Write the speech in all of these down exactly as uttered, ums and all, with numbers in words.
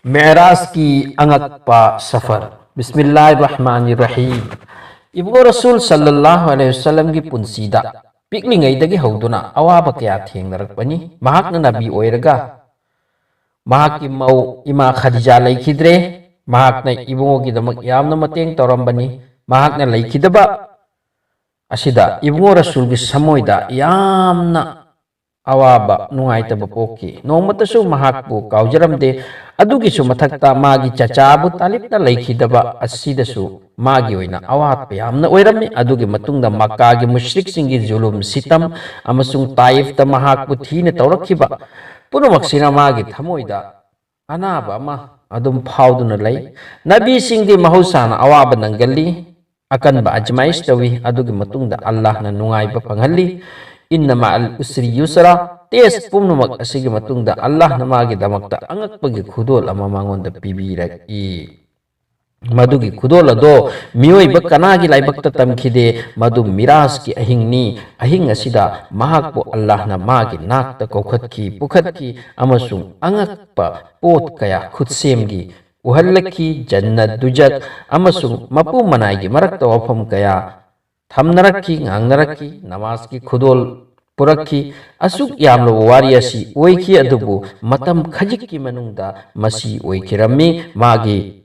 ꯃꯦꯔꯥꯖꯀꯤ ꯑꯉꯛꯄ ꯁꯐꯔ꯫ ꯕꯤꯁꯃꯤꯜꯂꯥꯍꯤꯔ ꯔꯍꯃꯥꯅꯤꯔ ꯔꯍꯤꯝ꯫ ꯏꯕꯨꯡꯉꯣ ꯔꯁꯨꯜ ꯁꯜꯂꯜꯂꯥꯍꯨ ꯑꯂꯩꯍꯤ ꯋꯁꯜꯂꯝꯒꯤ ꯄꯨꯟꯁꯤꯗ ꯄꯤꯛꯂꯤꯉꯩꯗꯒꯤ ꯍꯧꯗꯨꯅ ꯑꯋꯥꯕ ꯀꯌꯥ ꯊꯦꯡꯅꯔꯛꯄꯅꯤ꯫ ꯃꯍꯥꯛꯅ ꯅꯕꯤ ꯑꯣꯏꯔꯒ ꯃꯍꯥꯛꯀꯤ ꯃꯧ ꯏꯃꯥ ꯈꯗꯤꯖꯥ ꯂꯩꯈꯤꯗ꯭ꯔꯦ꯫ ꯃꯍꯥꯛꯅ ꯏꯕꯨꯡꯉꯣꯒꯤꯗꯃꯛ ꯌꯥꯝꯅ ꯃꯇꯦꯡ ꯇꯧꯔꯝꯕꯅꯤ꯫ ꯃꯍꯥꯛꯅ ꯂꯩꯈꯤꯗꯕ ꯑꯁꯤꯗ ꯏꯕꯨꯡꯉꯣ ꯔꯁꯨꯜꯒꯤ ꯊꯃꯣꯏꯗ ꯌꯥꯝꯅ ꯑꯋꯥꯕ, ꯅꯨꯡꯉꯥꯏꯇꯕ ꯄꯣꯛꯈꯤ꯫ ꯅꯣꯡꯃꯇꯁꯨ ꯃꯍꯥꯛꯄꯨ ꯀꯥꯎꯖꯔꯝꯗꯦ꯫ ꯑꯗꯨꯒꯤꯁꯨ ꯃꯊꯛꯇ ꯃꯥꯒꯤ ꯆꯆꯥ ꯑꯕꯨ ꯇꯥꯂꯤꯕꯅ ꯂꯩꯈꯤꯗꯕ ꯑꯁꯤꯗꯁꯨ ꯃꯥꯒꯤ ꯑꯣꯏꯅ ꯑꯋꯥꯠꯄ ꯌꯥꯝꯅ ꯑꯣꯏꯔꯝꯃꯤ꯫ ꯑꯗꯨꯒꯤ ꯃꯇꯨꯡꯗ ꯃꯛꯀꯥꯒꯤ ꯃꯨꯁ꯭ꯔꯤꯛꯁꯤꯡꯒꯤ ꯖꯨꯂꯨꯝ ꯁꯤꯇꯝ ꯑꯃꯁꯨꯡ ꯇꯥꯏꯐꯇ ꯃꯍꯥꯛꯄꯨ ꯊꯤꯅ ꯇꯧꯔꯛꯈꯤꯕ ꯄꯨꯝꯅꯃꯛꯁꯤꯅ ꯃꯥꯒꯤ ꯊꯃꯣꯏꯗ ꯑꯅꯥꯕ ꯑꯃ ꯑꯗꯨꯝ ꯐꯥꯎꯗꯨꯅ ꯂꯩ꯫ ꯅꯕꯤꯁꯤꯡꯗꯤ ꯃꯍꯧꯁꯥꯅ ꯑꯋꯥꯕ ꯅꯪꯒꯜꯂꯤ꯫ ꯑꯀꯟꯕ ꯑꯖꯃꯥꯏꯁ ꯇꯧꯏ꯫ ꯑꯗꯨꯒꯤ ꯃꯇꯨꯡꯗ ꯑꯜꯂꯥꯍꯅ ꯅꯨꯡꯉꯥꯏꯕ ꯐꯪꯍꯜꯂꯤ꯫ ꯏꯟꯅ ꯃꯥ ꯑꯜ ꯎꯁ꯭ꯔꯤ ꯌꯨꯁ꯭ꯔꯥ꯫ ꯇꯦꯁ ꯄꯨꯝꯅꯃꯛ ꯑꯁꯤꯒꯤ ꯃꯇꯨꯡꯗ ꯑꯜꯂꯥꯍꯅ ꯃꯥꯒꯤꯗꯃꯛꯇ ꯑꯉꯛꯄꯒꯤ ꯈꯨꯗꯣꯜ ꯑꯃ ꯃꯉꯣꯟꯗ ꯄꯤꯕꯤꯔꯛꯏ꯫ ꯃꯗꯨꯒꯤ ꯈꯨꯗꯣꯜ ꯑꯗꯣ ꯃꯤꯑꯣꯏꯕ ꯀꯅꯥꯒꯤ ꯂꯥꯏꯕꯛꯇ ꯇꯝꯈꯤꯗꯦ꯫ ꯃꯗꯨ ꯃꯤꯔꯥꯖꯀꯤ ꯑꯍꯤꯡꯅꯤ꯫ ꯑꯍꯤꯡ ꯑꯁꯤꯗ ꯃꯍꯥꯛꯄꯨ ꯑꯜꯂꯥꯍꯅ ꯃꯥꯒꯤ ꯅꯥꯛꯇ ꯀꯧꯈꯠꯈꯤ, ꯄꯨꯈꯠꯈꯤ ꯑꯃꯁꯨꯡ ꯑꯉꯛꯄ ꯄꯣꯠ ꯀꯌꯥ ꯈꯨꯠꯁꯦꯝꯒꯤ ꯎꯍꯜꯂꯛꯈꯤ꯫ ꯖꯟꯅꯠ, ꯗꯨꯖꯛ ꯑꯃꯁꯨꯡ ꯃꯄꯨ ꯃꯅꯥꯏꯒꯤ ꯃꯔꯛꯇ ꯋꯥꯐꯝ ꯀꯌꯥ ꯊꯝꯅꯔꯛꯈꯤ, ꯉꯥꯡꯅꯔꯛꯈꯤ, ꯅꯃꯥꯖꯀꯤ ꯈꯨꯗꯣꯜ ꯄꯨꯔꯛꯈꯤ꯫ ꯑꯁꯨꯛ ꯌꯥꯝꯂꯕ ꯋꯥꯔꯤ ꯑꯁꯤ ꯑꯣꯏꯈꯤ, ꯑꯗꯨꯕꯨ ꯃꯇꯝ ꯈꯖꯤꯛꯀꯤ ꯃꯅꯨꯡꯗ ꯃꯁꯤ ꯑꯣꯏꯈꯤꯔꯝꯃꯤ꯫ ꯃꯥꯒꯤ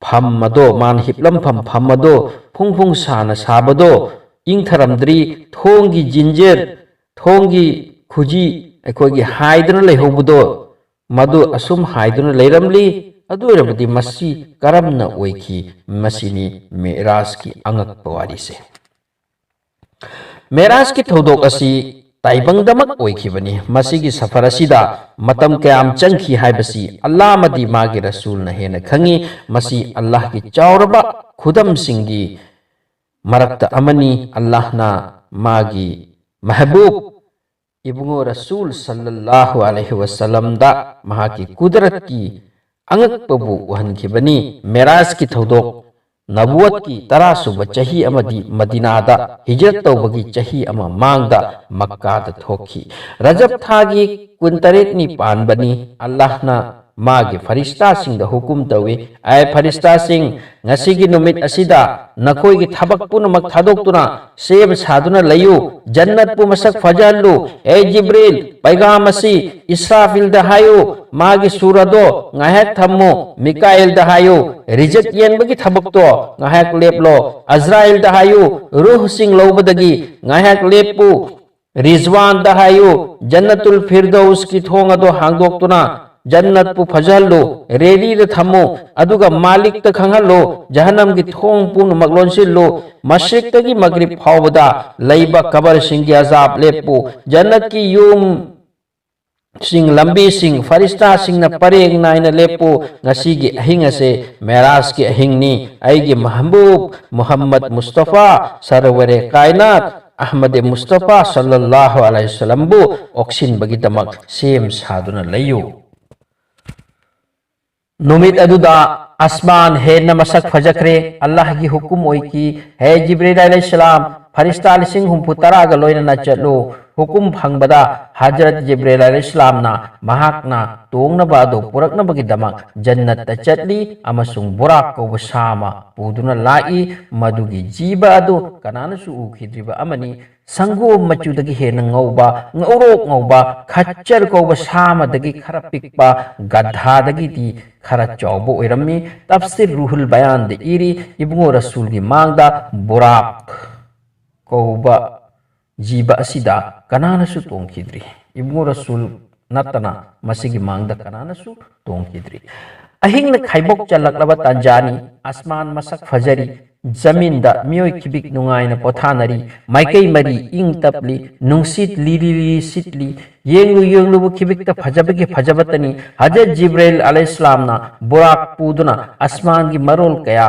ꯐꯝ ꯑꯗꯣ, ꯃꯥꯅ ꯍꯤꯞꯂꯝꯐꯝ ꯐꯝ ꯑꯗꯣ ꯐꯣꯡ ꯐꯣꯡ ꯁꯥꯅ ꯁꯥꯕꯗꯣ ꯏꯪꯊꯔꯝꯗ꯭ꯔꯤ꯫ ꯊꯣꯡꯒꯤ ꯖꯤꯟꯖꯤꯔ, ꯊꯣꯡꯒꯤ ꯈꯨꯖꯤ ꯑꯩꯈꯣꯏꯒꯤ ꯍꯥꯏꯗꯨꯅ ꯂꯩꯍꯧꯕꯗꯣ, ꯃꯗꯨ ꯑꯁꯨꯝ ꯍꯥꯏꯗꯨꯅ ꯂꯩꯔꯝꯂꯤ꯫ ꯑꯗꯨ ꯑꯣꯏꯔꯕꯗꯤ ꯃꯁꯤ ꯀꯔꯝꯅ ꯑꯣꯏꯈꯤ? ꯃꯁꯤꯅꯤ ꯃꯦꯔꯥꯖꯀꯤ ꯑꯉꯛꯄ ꯋꯥꯔꯤꯁꯦ꯫ ꯃꯦꯔꯥꯖꯀꯤ ꯊꯧꯗꯣꯛ ꯑꯁꯤ ꯇꯥꯏꯕꯪꯗꯃꯛ ꯑꯣꯏꯈꯤꯕꯅꯤ꯫ ꯃꯁꯤꯒꯤ ꯁꯐꯔ ꯑꯁꯤꯗ ꯃꯇꯝ ꯀꯌꯥꯝ ꯆꯪꯈꯤ ꯍꯥꯏꯕꯁꯤ ꯑꯜꯂꯥꯍ ꯑꯃꯗꯤ ꯃꯥꯒꯤ ꯔꯁꯨꯜꯅ ꯍꯦꯟꯅ ꯈꯪꯉꯤ꯫ ꯃꯁꯤ ꯑꯜꯂꯥꯍꯒꯤ ꯆꯥꯎꯔꯕ ꯈꯨꯗꯝꯁꯤꯡꯒꯤ ꯃꯔꯛꯇ ꯑꯃꯅꯤ꯫ ꯑꯜꯂꯥꯍꯅ ꯃꯥꯒꯤ ꯃꯍꯕꯨꯕ ꯏꯕꯨꯡꯉꯣ ꯔꯁꯨꯜ ꯁꯜꯂꯜꯂꯥꯍꯨ ꯑꯂꯩꯍꯤ ꯋꯁꯜꯂꯝꯗ ꯃꯍꯥꯛꯀꯤ ꯀꯨꯗꯔꯠꯀꯤ ꯑꯉꯛꯄꯕꯨ ꯎꯍꯟꯈꯤꯕꯅꯤ꯫ ꯃꯦꯔꯥꯖꯀꯤ ꯊꯧꯗꯣꯛ ꯅꯕꯨꯋꯠꯀꯤ ꯇꯔꯥꯁꯨꯕ ꯆꯍꯤ ꯑꯃꯗꯤ ꯃꯗꯤꯅꯥꯗ ꯍꯤꯖꯔꯠ ꯇꯧꯕꯒꯤ ꯆꯍꯤ ꯑꯃ ꯃꯥꯡꯗ ꯃꯛꯀꯥꯗ ꯊꯣꯛꯈꯤ꯫ ꯔꯖꯕ ꯊꯥꯒꯤ ꯀꯨꯟꯇꯔꯦꯠꯅꯤ ꯄꯥꯟꯕꯅꯤ꯫ ꯑꯜꯂꯥꯍꯅ ꯃꯥꯒꯤ ꯐꯔꯤꯁꯇꯥꯁꯤꯡꯗ ꯍꯨꯀꯨꯝ ꯇꯧꯏ, "ꯑꯦ ꯐꯔꯤꯁꯇꯥꯁꯤꯡ, ꯉꯁꯤꯒꯤ ꯅꯨꯃꯤꯠ ꯑꯁꯤꯗ ꯅꯈꯣꯏꯒꯤ ꯊꯕꯛ ꯄꯨꯝꯅꯃꯛ ꯊꯥꯗꯣꯛꯇꯨꯅ ꯁꯦꯝ ꯁꯥꯗꯨꯅ ꯂꯩꯌꯨ, ꯖꯟꯅꯠꯄꯨ ꯃꯁꯛ ꯐꯖꯍꯜꯂꯨ꯫ ꯑꯦ ꯖꯤꯕ꯭ꯔꯤꯜ, ꯄꯩꯒꯥꯝ ꯑꯁꯤ ꯏꯁ꯭ꯔꯥꯐꯤꯜꯗ ꯍꯥꯏꯌꯨ, ꯃꯥꯒꯤ ꯁꯨꯔ ꯑꯗꯣ ꯉꯥꯏꯍꯥꯛ ꯊꯝꯃꯨ, ꯃꯤꯀꯥꯏꯜꯗ ꯍꯥꯏꯌꯨ, ꯔꯤꯖꯛ ꯌꯦꯟꯕꯒꯤ ꯊꯕꯛꯇꯣ ꯉꯥꯏꯍꯥꯛ ꯂꯦꯞꯂꯣ, ꯑꯖ꯭ꯔꯥꯏꯜꯗ ꯍꯥꯏꯌꯨ, ꯔꯨꯍꯁꯤꯡ ꯂꯧꯕꯗꯒꯤ ꯉꯥꯏꯍꯥꯛ ꯂꯦꯞꯄꯨ, ꯔꯤꯖꯋꯥꯟꯗ ꯍꯥꯏꯌꯨ, ꯖꯟꯅꯇꯨꯜ ꯐꯤꯔꯗꯧꯁꯀꯤ ꯊꯣꯡ ꯑꯗꯣ ꯍꯥꯡꯗꯣꯛꯇꯨꯅ ꯖꯟꯅꯠꯄꯨ ꯐꯖꯍꯜꯂꯨ, ꯔꯦꯗꯤꯗ ꯊꯝꯃꯨ, ꯑꯗꯨꯒ ꯃꯥꯂꯤꯛꯇ ꯈꯪꯍꯜꯂꯨ, ꯖꯍꯟꯅꯝꯒꯤ ꯊꯣꯡ ꯄꯨꯝꯅꯃꯛ ꯂꯣꯟꯁꯤꯜꯂꯨ, ꯃꯁꯔꯤꯛꯇꯒꯤ ꯃꯒ꯭ꯔꯤꯕ ꯐꯥꯎꯕꯗ ꯂꯩꯕ ꯀꯕꯔꯁꯤꯡꯒꯤ ꯑꯖꯥꯕ ꯂꯦꯞꯄꯨ, ꯖꯟꯅꯠꯀꯤ ꯌꯨꯝ ꯁꯤꯡ, ꯂꯝꯕꯤꯁꯤꯡ, ꯐꯔꯤꯁꯇꯥꯁꯤꯡꯅ ꯄꯔꯦꯡ ꯅꯥꯏꯅ ꯂꯦꯞꯄꯨ꯫ ꯉꯁꯤꯒꯤ ꯑꯍꯤꯡ ꯑꯁꯦ ꯃꯦꯔꯥꯖꯀꯤ ꯑꯍꯤꯡꯅꯤ꯫ ꯑꯩꯒꯤ ꯃꯍꯕꯨꯕ ꯃꯨꯍꯝꯃꯗ ꯃꯨꯁꯇꯐꯥ ꯁꯔꯋꯔꯦ ꯀꯥꯏꯅꯥꯠ ꯑꯍꯃꯗꯦ ꯃꯨꯁꯇꯐꯥ ꯁꯜꯂꯜꯂꯥꯍꯨ ꯑꯂꯥꯏꯍꯤ ꯋꯁꯜꯂꯝꯕꯨ ꯑꯣꯛꯁꯤꯟꯕꯒꯤꯗꯃꯛ ꯁꯦꯝ ꯁꯥꯗꯨꯅ ꯂꯩꯌꯨ"꯫ ꯅꯨꯃꯤꯠ ꯑꯗꯨꯗ ꯑꯁꯃꯥꯟ ꯍꯦꯟꯅ ꯃꯁꯛ ꯐꯖꯈ꯭ꯔꯦ꯫ ꯑꯜꯂꯥꯍꯒꯤ ꯍꯨꯀꯨꯝ ꯑꯣꯏꯈꯤ, "ꯍꯦ ꯖꯤꯕ꯭ꯔꯤꯜ ꯑꯂꯩꯍꯤꯁꯁꯂꯥꯝ, ꯐꯔꯤꯁꯇꯥ ꯂꯤꯁꯤꯡ ꯍꯨꯝꯐꯨ ꯇꯔꯥꯒ ꯂꯣꯏꯅꯅ ꯆꯠꯂꯨ"꯫ ꯍꯨꯀꯨꯝ ꯐꯪꯕꯗ ꯍꯖꯔꯠ ꯖꯤꯕ꯭ꯔꯤꯜ ꯑꯂꯩꯍꯤꯁꯁꯂꯥꯝꯅ ꯃꯍꯥꯛꯅ ꯇꯣꯡꯅꯕ ꯑꯗꯨ ꯄꯨꯔꯛꯅꯕꯒꯤꯗꯃꯛ ꯖꯟꯅꯠꯇ ꯆꯠꯂꯤ ꯑꯃꯁꯨꯡ ꯕꯨꯔꯥꯛ ꯀꯧꯕ ꯁꯥ ꯑꯃ ꯄꯨꯗꯨꯅ ꯂꯥꯛꯏ꯫ ꯃꯗꯨꯒꯤ ꯖꯤꯕ ꯑꯗꯨ ꯀꯅꯥꯅꯁꯨ ꯎꯈꯤꯗ꯭ꯔꯤꯕ ꯑꯃꯅꯤ꯫ ꯁꯪꯒꯣꯝ ꯃꯆꯨꯗꯒꯤ ꯍꯦꯟꯅ ꯉꯧꯕ, ꯉꯧꯔꯣꯛ ꯉꯧꯕ, ꯈꯠꯆꯔ ꯀꯧꯕ ꯁꯥ ꯑꯃꯗꯒꯤ ꯈꯔ ꯄꯤꯛꯄ, ꯒꯙꯥꯗꯒꯤꯗꯤ ꯈꯔ ꯆꯥꯎꯕ ꯑꯣꯏꯔꯝꯃꯤ꯫ ꯇꯐꯁꯤꯔ ꯔꯨꯍꯨꯜ ꯕꯌꯥꯟꯗ ꯏꯔꯤ, ꯏꯕꯨꯡꯉꯣ ꯔꯁꯨꯜꯒꯤ ꯃꯥꯡꯗ ꯕꯨꯔꯥꯛ ꯀꯧꯕ ꯖꯤꯕ ꯑꯁꯤꯗ ꯀꯅꯥꯅꯁꯨ ꯇꯣꯡꯈꯤꯗ꯭ꯔꯤ꯫ ꯏꯕꯨꯡꯉꯣ ꯔꯁꯨꯜ ꯅꯠꯇꯅ ꯃꯁꯤꯒꯤ ꯃꯥꯡꯗ ꯀꯅꯥꯅꯁꯨ ꯇꯣꯡꯈꯤꯗ꯭ꯔꯤ꯫ ꯑꯍꯤꯡꯅ ꯈꯥꯏꯕꯣꯛ ꯆꯜꯂꯛꯂꯕ ꯇꯥꯟꯖꯥꯅꯤ꯫ ꯑꯁꯃꯥꯟ ꯃꯁꯛ ꯐꯖꯔꯤ꯫ ꯖꯃꯤꯟꯗ ꯃꯤꯑꯣꯏ ꯈꯤꯕꯤꯛ ꯅꯨꯡꯉꯥꯏꯅ ꯄꯣꯊꯥꯅꯔꯤ꯫ ꯃꯥꯏꯀꯩ ꯃꯔꯤ ꯏꯪ ꯇꯞꯂꯤ꯫ ꯅꯨꯡꯁꯤꯠ ꯂꯤꯔꯤ ꯂꯤꯔꯤ ꯁꯤꯠꯂꯤ꯫ ꯌꯦꯡꯂꯨ ꯌꯦꯡꯂꯨꯕ ꯈꯤꯕꯤꯛꯇ ꯐꯖꯕꯒꯤ ꯐꯖꯕꯇꯅꯤ꯫ ꯍꯖꯔꯠ ꯖꯤꯕ꯭ꯔꯤꯜ ꯑꯂꯩꯍꯤꯁꯁꯂꯥꯝꯅ ꯕꯨꯔꯥꯛ ꯄꯨꯗꯨꯅ ꯑꯁꯃꯥꯟꯒꯤ ꯃꯔꯣꯜ ꯀꯌꯥ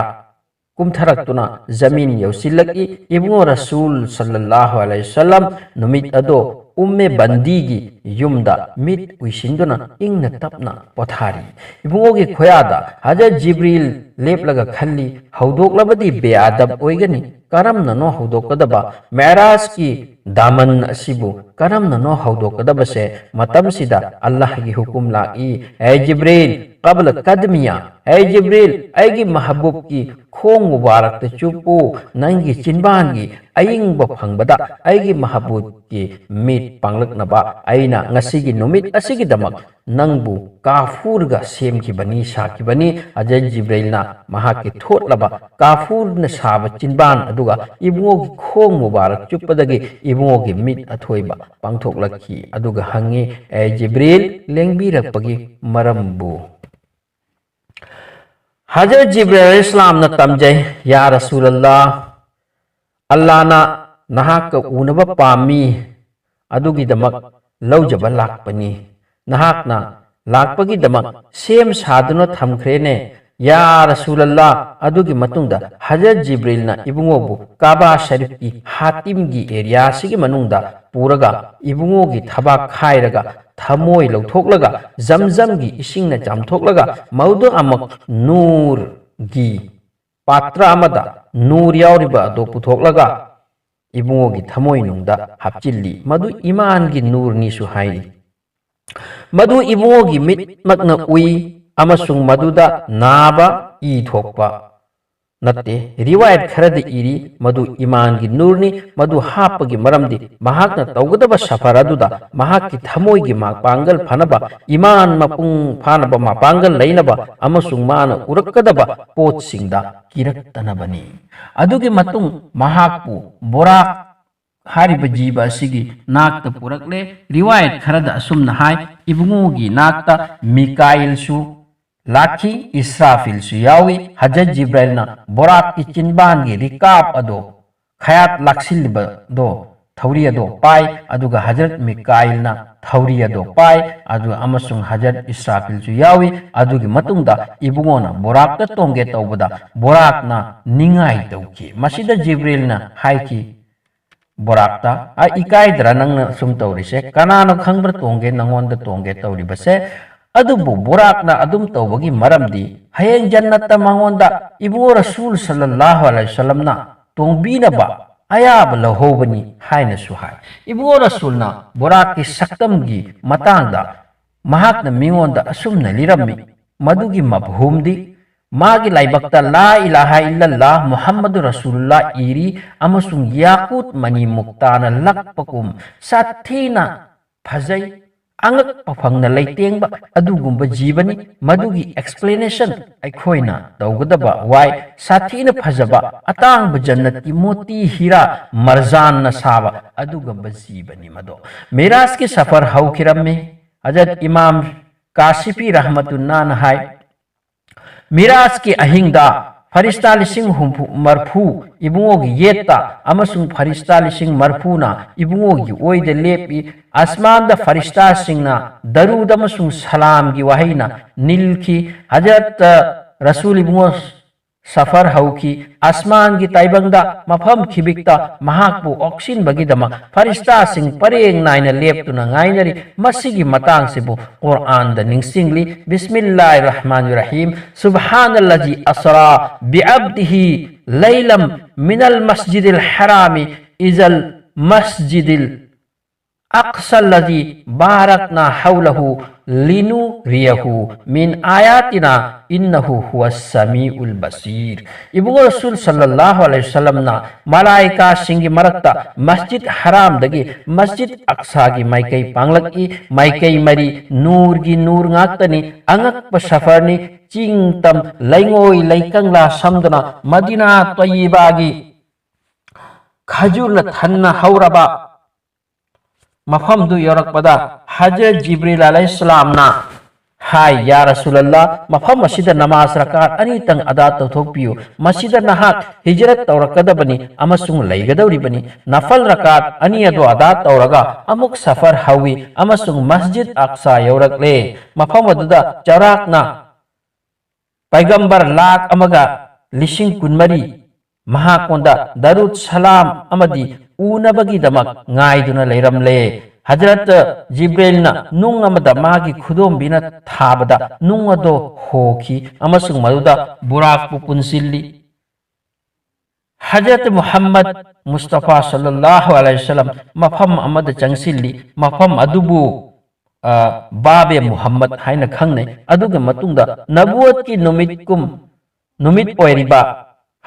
ꯀꯨꯝꯊꯔꯛꯇꯨꯅ ꯖꯃꯤꯟ ꯌꯧꯁꯤꯜꯂꯛꯏ꯫ ꯏꯕꯨꯡꯉꯣ ꯔꯁꯨꯜ ꯁꯜꯂꯜꯂꯥꯍꯨ ꯑꯂꯩꯍꯤ ꯋꯁꯜꯂꯝ ꯅꯨꯃꯤꯠ ꯑꯗꯣ ꯎꯝꯃꯦ ꯕꯟꯗꯤꯒꯤ ꯌꯨꯝꯗ ꯃꯤꯠ ꯎꯏꯁꯤꯟꯗꯨꯅ ꯏꯪꯅ ꯇꯞꯅ ꯄꯣꯊꯥꯔꯤ꯫ ꯏꯕꯨꯡꯉꯣꯒꯤ ꯈꯣꯌꯥꯗ ꯍꯖꯔꯠ ꯖꯤꯕ꯭ꯔꯤꯜ ꯂꯦꯞꯂꯒ ꯈꯜꯂꯤ, ꯍꯧꯗꯣꯛꯂꯕꯗꯤ ꯕꯦꯑꯗꯕ ꯑꯣꯏꯒꯅꯤ, ꯀꯔꯝꯅꯅꯣ ꯍꯧꯗꯣꯛꯀꯗꯕ? ꯃꯦꯔꯥꯖꯀꯤ ꯗꯥꯃꯟ ꯑꯁꯤꯕꯨ ꯀꯔꯝꯅꯅꯣ ꯍꯧꯗꯣꯛꯀꯗꯕꯁꯦ? ꯃꯇꯝꯁꯤꯗ ꯑꯜꯂꯥꯍꯒꯤ ꯍꯨꯀꯨꯝ ꯂꯥꯛꯏ, ꯑꯦ ꯖꯤꯕ꯭ꯔꯤꯜ, ꯀꯕꯂ ꯀꯗꯃꯤꯌꯥ, ꯑꯦ ꯖꯤꯕ꯭ꯔꯤꯜ, ꯑꯩꯒꯤ ꯃꯍꯕꯨꯕꯀꯤ ꯈꯣꯡ ꯃꯨꯕꯥꯔꯛꯇ ꯆꯨꯞꯄꯨ, ꯅꯪꯒꯤ ꯆꯤꯟꯕꯥꯟꯒꯤ ꯑꯏꯪꯕ ꯐꯪꯕꯗ ꯑꯩꯒꯤ ꯃꯍꯕꯨꯕꯀꯤ ꯃꯤꯠ ꯄꯥꯡꯂꯛꯅꯕ ꯑꯩꯅ ꯉꯁꯤꯒꯤ ꯅꯨꯃꯤꯠ ꯑꯁꯤꯒꯤꯗꯃꯛ ꯅꯪꯕꯨ ꯀꯥꯐꯨꯔꯒ ꯁꯦꯝꯈꯤꯕꯅꯤ, ꯁꯥꯈꯤꯕꯅꯤ꯫ ꯍꯖꯔꯠ ꯖꯤꯕ꯭ꯔꯤꯜꯅ ꯃꯍꯥꯛꯀꯤ ꯊꯣꯠꯂꯕ ꯀꯥꯐꯨꯔꯅ ꯁꯥꯕ ꯆꯤꯟꯕꯥꯟ ꯑꯗꯨꯒ ꯏꯕꯨꯡꯉꯣꯒꯤ ꯈꯣꯡ ꯃꯨꯕꯥꯔꯛ ꯆꯨꯞꯄꯗꯒꯤ ꯏꯕꯨꯡꯉꯣꯒꯤ ꯃꯤꯠ ꯑꯊꯣꯏꯕ ꯄꯥꯡꯊꯣꯛꯂꯛꯈꯤ, ꯑꯗꯨꯒ ꯍꯪꯉꯤ, ꯑꯦ ꯖꯤꯕ꯭ꯔꯤꯜ, ꯂꯦꯡꯕꯤꯔꯛꯄꯒꯤ ꯃꯔꯝꯕꯨ? ꯍꯖꯔꯠ ꯖꯤꯕ꯭ꯔꯤꯜ ꯏꯁꯂꯥꯝꯅ ꯇꯝꯖꯩ, ꯌꯥ ꯔꯁꯨꯂꯜꯂꯥ, ꯑꯜꯂꯥꯅ ꯅꯍꯥꯛꯀ ꯎꯅꯕ ꯄꯥꯝꯃꯤ, ꯑꯗꯨꯒꯤꯗꯃꯛ ꯂꯧꯖꯕ ꯂꯥꯛꯄꯅꯤ꯫ ꯅꯍꯥꯛꯅ ꯂꯥꯛꯄꯒꯤꯗꯃꯛ ꯁꯦꯝ ꯁꯥꯗꯨꯅ ꯊꯝꯈ꯭ꯔꯦꯅꯦ, ꯌꯥ ꯔꯁꯨꯂꯜꯂꯥ꯫ ꯑꯗꯨꯒꯤ ꯃꯇꯨꯡꯗ ꯍꯖꯔꯠ ꯖꯤꯕ꯭ꯔꯤꯜꯅ ꯏꯕꯨꯡꯉꯣꯕꯨ ꯀꯥꯕꯥ ꯁꯔꯤꯐꯀꯤ ꯍꯥꯇꯤꯝꯒꯤ ꯑꯦꯔꯤꯌꯥꯁꯤꯒꯤ ꯃꯅꯨꯡꯗ ꯄꯨꯔꯒ ꯏꯕꯨꯡꯉꯣꯒꯤ ꯊꯕꯥꯛ ꯈꯥꯏꯔꯒ ꯊꯃꯣꯏ ꯂꯧꯊꯣꯛꯂꯒ ꯖꯝꯖꯝꯒꯤ ꯏꯁꯤꯡꯅ ꯆꯥꯝꯊꯣꯛꯂꯒ ꯃꯗꯨ ꯑꯃꯨꯛ ꯅꯨꯔꯒꯤ ꯄꯥꯇ꯭ꯔ ꯑꯃꯗ ꯅꯨꯔ ꯌꯥꯎꯔꯤꯕ ꯑꯗꯨ ꯄꯨꯊꯣꯛꯂꯒ ꯏꯕꯨꯡꯉꯣꯒꯤ ꯊꯃꯣꯏꯅꯨꯡꯗ ꯍꯥꯞꯆꯤꯜꯂꯤ꯫ ꯃꯗꯨ ꯏꯃꯥꯟꯒꯤ ꯅꯨꯔꯅꯤꯁꯨ ꯍꯥꯏꯔꯤ꯫ ꯃꯗꯨ ꯏꯕꯨꯡꯉꯣꯒꯤ ꯃꯤꯠꯃꯛꯅ ꯎꯏ ꯑꯃꯁꯨꯡ ꯃꯗꯨꯗ ꯅꯥꯕ, ꯏ ꯊꯣꯛꯄ ꯅꯠꯇꯦ꯫ ꯔꯤꯋꯥꯌꯠ ꯈꯔꯗ ꯏꯔꯤ, ꯃꯗꯨ ꯏꯃꯥꯟꯒꯤ ꯅꯨꯔꯅꯤ꯫ ꯃꯗꯨ ꯍꯥꯞꯄꯒꯤ ꯃꯔꯝꯗꯤ ꯃꯍꯥꯛꯅ ꯇꯧꯒꯗꯕ ꯁꯐꯔ ꯑꯗꯨꯗ ꯃꯍꯥꯛꯀꯤ ꯊꯃꯣꯏꯒꯤ ꯃꯄꯥꯡꯒꯜ ꯐꯅꯕ, ꯏꯃꯥꯟ ꯃꯄꯨꯡ ꯐꯥꯅꯕ ꯃꯄꯥꯡꯒꯜ ꯂꯩꯅꯕ ꯑꯃꯁꯨꯡ ꯃꯥꯅ ꯎꯔꯛꯀꯗꯕ ꯄꯣꯠꯁꯤꯡꯗ ꯀꯤꯔꯛꯇꯅꯕꯅꯤ꯫ ꯑꯗꯨꯒꯤ ꯃꯇꯨꯡ ꯃꯍꯥꯛꯄꯨ ꯕꯣꯔꯥꯛ ꯍꯥꯏꯔꯤꯕ ꯖꯤꯕ ꯑꯁꯤꯒꯤ ꯅꯥꯛꯇ ꯄꯨꯔꯛꯂꯦ꯫ ꯔꯤꯋꯥꯌꯠ ꯈꯔꯗ ꯑꯁꯨꯝꯅ ꯍꯥꯏ, ꯏꯕꯨꯡꯉꯣꯒꯤ ꯅꯥꯛꯇ ꯃꯤꯀꯥꯏꯜꯁꯨ ꯂꯥꯛꯈꯤ, ꯏꯁ꯭ꯔꯥꯐꯤꯜꯁꯨ ꯌꯥꯎꯏ꯫ ꯍꯖꯔꯠ ꯖꯤꯕ꯭ꯔꯥꯏꯜꯅ ꯕꯣꯔꯥꯛꯀꯤ ꯆꯤꯟꯕꯥꯟꯒꯤ ꯔꯤꯀꯥꯞ ꯑꯗꯣ, ꯈꯌꯥꯠ ꯂꯥꯛꯁꯤꯜꯂꯤꯕꯗꯣ, ꯊꯧꯔꯤ ꯑꯗꯣ ꯄꯥꯏ, ꯑꯗꯨꯒ ꯍꯖꯔꯠ ꯃꯤꯀꯥꯏꯜꯅ ꯊꯧꯔꯤ ꯑꯗꯣ ꯄꯥꯏ, ꯑꯗꯨ ꯑꯃꯁꯨꯡ ꯍꯖꯔꯠ ꯏꯁ꯭ꯔꯥꯐꯤꯜꯁꯨ ꯌꯥꯎꯏ꯫ ꯑꯗꯨꯒꯤ ꯃꯇꯨꯡꯗ ꯏꯕꯨꯡꯉꯣꯅ ꯕꯣꯔꯥꯛꯇ ꯇꯣꯡꯒꯦ ꯇꯧꯕꯗ ꯕꯣꯔꯥꯛꯅ ꯅꯤꯡꯉꯥꯏ ꯇꯧꯈꯤ꯫ ꯃꯁꯤꯗ ꯖꯤꯕ꯭ꯔꯤꯜꯅ ꯍꯥꯏꯈꯤ, ꯕꯣꯔꯥꯛꯇ, "ꯑ, ꯏꯀꯥꯏꯗ꯭ꯔꯥ ꯅꯪꯅ ꯁꯨꯝ ꯇꯧꯔꯤꯁꯦ? ꯀꯅꯥꯅꯣ ꯈꯪꯕ꯭ꯔꯥ ꯇꯣꯡꯒꯦ, ꯅꯪꯉꯣꯟꯗ ꯇꯣꯡꯒꯦ ꯇꯧꯔꯤꯕꯁꯦ?" ꯑꯗꯨꯕꯨ ꯕꯣꯔꯥꯛꯅ ꯑꯗꯨꯝ ꯇꯧꯕꯒꯤ ꯃꯔꯝꯗꯤ, ꯍꯌꯦꯡ ꯖꯟꯅꯠꯇ ꯃꯉꯣꯟꯗ ꯏꯕꯨꯡꯉꯣ ꯔꯁꯨꯜ ꯁꯜꯂꯜꯂꯥꯍꯨ ꯑꯂꯩꯍꯤ ꯋꯁꯜꯂꯝꯅ ꯇꯣꯡꯕꯤꯅꯕ ꯑꯌꯥꯕ ꯂꯧꯍꯧꯕꯅꯤ ꯍꯥꯏꯅꯁꯨ ꯍꯥꯏ꯫ ꯏꯕꯨꯡꯉꯣ ꯔꯁꯨꯜꯅ ꯕꯣꯔꯥꯛꯀꯤ ꯁꯛꯇꯝꯒꯤ ꯃꯇꯥꯡꯗ ꯃꯍꯥꯛꯅ ꯃꯤꯉꯣꯟꯗ ꯑꯁꯨꯝꯅ ꯂꯤꯔꯝꯃꯤ꯫ ꯃꯗꯨꯒꯤ ꯃꯐꯍꯨꯝꯗꯤ, ꯃꯥꯒꯤ ꯂꯥꯏꯕꯛꯇ "ꯂꯥ ꯏꯂꯥꯍ ꯏꯜꯂꯜꯂꯥꯍ ꯃꯨꯍꯝꯃꯗꯨ ꯔꯁꯨꯂꯨꯜꯂꯥꯍ" ꯏꯔꯤ ꯑꯃꯁꯨꯡ ꯌꯥꯀꯨꯠ ꯃꯅꯤ ꯃꯨꯛꯇꯥꯅ ꯂꯛꯄꯒꯨꯝ ꯁꯥꯊꯤꯅ ꯐꯖꯩ, ꯑꯉꯛꯄ ꯐꯪꯅ ꯂꯩꯇꯦꯡꯕ ꯑꯗꯨꯒꯨꯝꯕ ꯖꯤꯕꯅꯤ꯫ ꯃꯗꯨꯒꯤ explanation ꯑꯩꯈꯣꯏꯅ ꯇꯧꯒꯗꯕ ꯋꯥꯏ꯫ ꯁꯥꯊꯤꯅ ꯐꯖꯕ, ꯑꯇꯥꯡꯕ ꯖꯟꯅꯠꯀꯤ ꯃꯣꯇꯤ, ꯍꯤꯔꯥ, ꯃꯔꯖꯥꯟꯅ ꯁꯥꯕ ꯑꯗꯨꯒꯨꯝꯕ ꯖꯤꯕꯅꯤ ꯃꯗꯣ꯫ ꯃꯤꯔꯥꯖꯀꯤ ꯁꯐꯔ ꯍꯧꯈꯤꯔꯝꯃꯤ꯫ ꯍꯖꯔꯠ ꯏꯃꯥꯝ ꯀꯥꯁꯤꯐꯤ ꯔꯍꯃꯇꯨꯟꯅꯥꯅ ꯍꯥꯏ, ꯃꯤꯔꯥꯖꯀꯤ ꯑꯍꯤꯡꯗ ꯐꯔꯤꯁꯇꯥ ꯂꯤꯁꯤꯡ ꯍꯨꯝꯐꯨ, ꯃꯔꯐꯨ ꯏꯕꯨꯡꯉꯣꯒꯤ ꯌꯦꯠꯇ ꯑꯃꯁꯨꯡ ꯐꯔꯤꯁꯇꯥ ꯂꯤꯁꯤꯡ ꯃꯔꯐꯨꯅ ꯏꯕꯨꯡꯉꯣꯒꯤ ꯑꯣꯏꯗ ꯂꯦꯞꯄꯤ꯫ ꯑꯁꯃꯥꯟꯗ ꯐꯔꯤꯁꯇꯥꯁꯤꯡꯅ ꯗꯔꯨꯗ ꯑꯃꯁꯨꯡ ꯁꯂꯥꯝꯒꯤ ꯋꯥꯍꯩꯅ ꯅꯤꯜꯈꯤ꯫ ꯍꯖꯔꯠ ꯔꯁꯨꯜ ꯏꯕꯨꯡꯉꯣ ꯁꯐꯔ ꯍꯧꯈꯤ꯫ ꯑꯁꯃꯥꯟꯒꯤ ꯇꯥꯏꯕꯪꯗ ꯃꯐꯝ ꯈꯤꯕꯤꯛꯇ ꯃꯍꯥꯛꯄꯨ ꯑꯣꯛꯁꯤꯟꯕꯒꯤꯗꯃꯛ ꯐꯔꯤꯁꯇꯥꯁꯤꯡ ꯄꯔꯦꯡ ꯅꯥꯏꯅ ꯂꯦꯞꯇꯨꯅ ꯉꯥꯏꯅꯔꯤ꯫ ꯃꯁꯤꯒꯤ ꯃꯇꯥꯡꯁꯤꯕꯨ ꯀꯨꯔꯑꯥꯟꯗ ꯅꯤꯡꯁꯤꯡꯂꯤ꯫ ꯕꯤꯁꯃꯤꯜꯂꯥꯍꯤꯔ ꯔꯍꯃꯥꯅꯤꯔ ꯔꯍꯤꯝ꯫ ꯁꯨꯕꯍꯥꯅꯜꯂꯖꯤ ꯑꯁꯔꯥ ꯕꯤꯑꯕꯗꯤꯍꯤ ꯂꯩꯂꯝ ꯃꯤꯅꯜ ꯃꯁꯖꯤꯗꯤꯜ ꯍꯔꯥꯃꯤ ꯏꯖꯜ ꯃꯁꯖꯤꯗꯤꯜ ꯑꯛꯁꯜꯂꯖꯤ ꯕꯥꯔꯛꯅꯥ ꯍꯧꯂꯍꯨ ꯂꯤꯅꯨꯔꯤꯌꯍꯨ ꯃꯤꯟ ꯑꯥꯌꯥꯇꯤꯅꯥ ꯏꯟꯅꯍꯨ ꯍꯨꯋ ꯁꯃꯤꯎꯜ ꯕꯁꯤꯔ꯫ ꯏꯕꯨꯡꯉꯣ ꯔꯁꯨꯜ ꯁꯜꯂꯜꯂꯥꯍꯨ ꯑꯂꯩꯍꯤ ꯋꯁꯜꯂꯝꯅ ꯃꯂꯥꯏꯀꯥꯁꯤꯡꯒꯤ ꯃꯔꯛꯇ ꯃꯁꯖꯤꯗ ꯍꯔꯥꯝꯗꯒꯤ ꯃꯁꯖꯤꯗ ꯑꯛꯁꯥꯒꯤ ꯃꯥꯏꯀꯩ ꯄꯥꯡꯂꯛꯏ꯫ ꯃꯥꯏꯀꯩ ꯃꯔꯤ ꯅꯨꯔꯒꯤ ꯅꯨꯔ ꯉꯥꯛꯇꯅꯤ꯫ ꯑꯉꯛꯄ ꯁꯐꯔꯅꯤ꯫ ꯆꯤꯡ ꯇꯝ, ꯂꯩꯉꯣꯏ ꯂꯩꯀꯪꯂꯥ ꯁꯝꯗꯨꯅ ꯃꯗꯤꯅꯥ ꯇꯣꯌꯤꯕꯥꯒꯤ ꯈꯖꯨꯔꯅ ꯊꯟꯅ ꯍꯧꯔꯕ ꯃꯐꯝꯗꯨ ꯌꯧꯔꯛꯄꯗ ꯍꯖꯔꯠ ꯖꯤꯕ꯭ꯔꯤꯜ ꯑꯂꯩꯍꯤꯁꯁꯂꯥꯝꯅ ꯍꯥꯏ, "ꯌꯥ ꯔꯁꯨꯂꯜꯂꯥ, ꯃꯐꯝ ꯑꯁꯤꯗ ꯅꯃꯥꯖ ꯔꯀꯥꯠ ꯑꯅꯤꯇꯪ ꯑꯗꯥ ꯇꯧꯊꯣꯛꯄꯤꯌꯨ꯫ ꯃꯁꯤꯗ ꯅꯍꯥꯛ ꯍꯤꯖꯔꯠ ꯇꯧꯔꯛꯀꯗꯕꯅꯤ ꯑꯃꯁꯨꯡ ꯂꯩꯒꯗꯧꯔꯤꯕꯅꯤ꯫" ꯅꯐꯜ ꯔꯀꯥꯠ ꯑꯅꯤ ꯑꯗꯨ ꯑꯗꯥ ꯇꯧꯔꯒ ꯑꯃꯨꯛ ꯁꯐꯔ ꯍꯧꯏ ꯑꯃꯁꯨꯡ ꯃꯁꯖꯤꯗ ꯑꯛꯁꯥ ꯌꯧꯔꯛꯂꯦ꯫ ꯃꯐꯝ ꯑꯗꯨꯗ ꯆꯥꯎꯔꯥꯛꯅ ꯄꯩꯒꯝꯕꯔ ꯂꯥꯈ ꯑꯃꯒ ꯂꯤꯁꯤꯡ ꯀꯨꯟꯃꯔꯤ ꯃꯍꯥꯛꯉꯣꯟꯗ ꯗꯔꯨꯗ ꯁꯂꯥꯝ ꯑꯃꯗꯤ ꯎꯅꯕꯒꯤꯗꯃꯛ ꯉꯥꯏꯗꯨꯅ ꯂꯩꯔꯝꯂꯦ꯫ ꯍꯖꯔꯠ ꯖꯤꯕ꯭ꯔꯤꯜꯅ ꯅꯨꯡ ꯑꯃꯗ ꯃꯥꯒꯤ ꯈꯨꯗꯣꯝꯕꯤꯅ ꯊꯥꯕꯗ ꯅꯨꯡ ꯑꯗꯣ ꯍꯣꯈꯤ ꯑꯃꯁꯨꯡ ꯃꯗꯨꯗ ꯕꯨꯔꯥꯛꯄꯨ ꯄꯨꯟꯁꯤꯜꯂꯤ꯫ ꯍꯖꯔꯠ ꯃꯨꯍꯝꯃꯗ ꯃꯨꯁꯇꯐꯥ ꯁꯜꯂꯜꯂꯥꯍꯨ ꯑꯂꯥꯏꯍꯤ ꯋꯁꯜꯂꯝ ꯃꯐꯝ ꯑꯃꯗ ꯆꯪꯁꯤꯜꯂꯤ꯫ ꯃꯐꯝ ꯑꯗꯨꯕꯨ, ꯑ, ꯕꯥꯕꯦ ꯃꯨꯍꯝꯃꯗ ꯍꯥꯏꯅ ꯈꯪꯅꯩ꯫ ꯑꯗꯨꯒꯤ ꯃꯇꯨꯡꯗ ꯅꯕꯨꯋꯠꯀꯤ ꯅꯨꯃꯤꯠꯀꯨꯝ, ꯅꯨꯃꯤꯠ ꯑꯣꯏꯔꯤꯕ